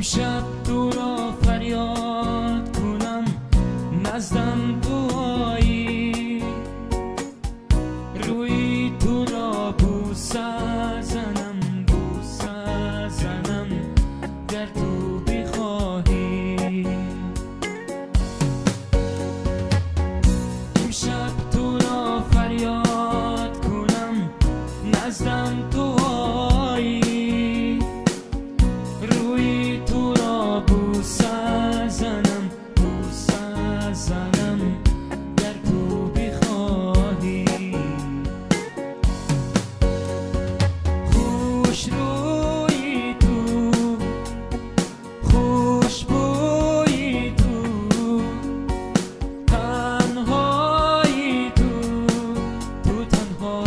امشب تو را فریاد کنم نزدم تو آیی، روی تو را بوسه زنم بوسه زنم گر تو بخواهی. امشب تو را فریاد کنم نزدم تو آیی، روی تو را بوسه زنم بوسه زنم گر تو بخواهی. خوش روی تو خوش بوی تو تنهایی تو، تو تنها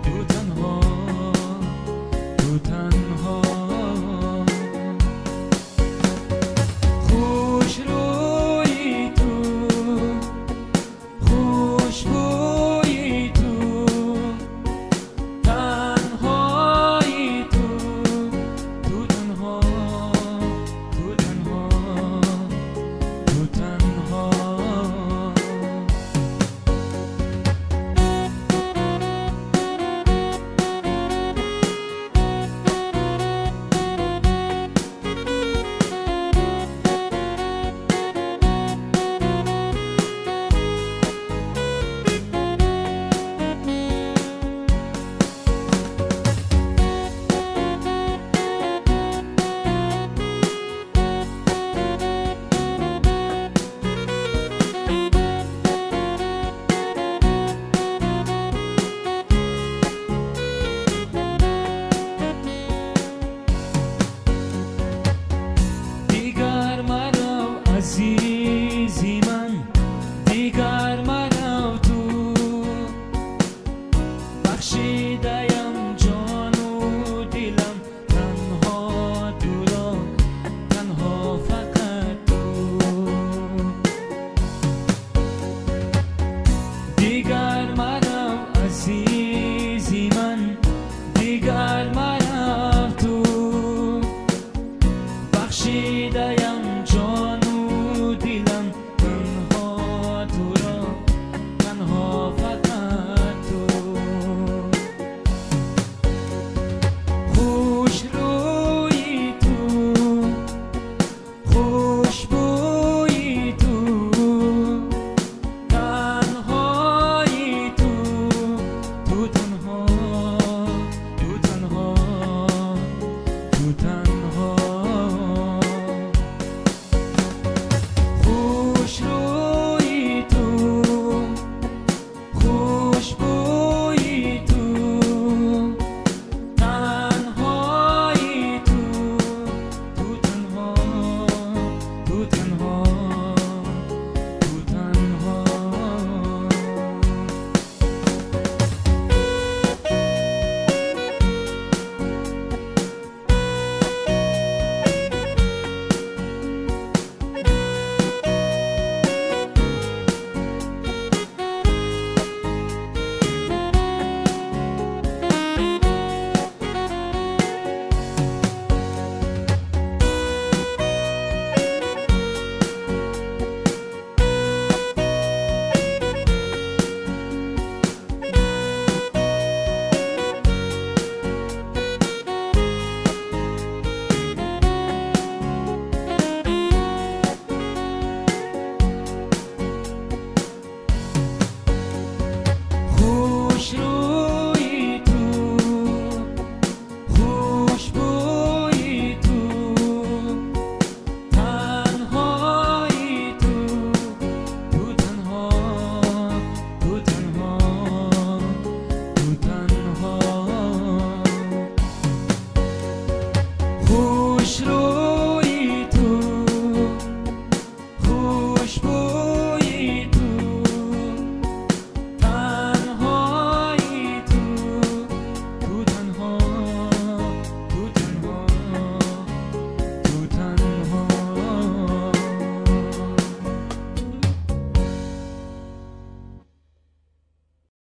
تو تنها تو تنها. خوش روی تو خوش بوی تو تنهایی تو، تو تنها تو تنها تو تنها. دیگر مرا عزیزی من، دیگر مرا تو، بخشیدیم جان و دلم تنها تو را، تنها فقط تو. دیگر مرا عزیزی من، دیگر مرا تو، بخشیدیم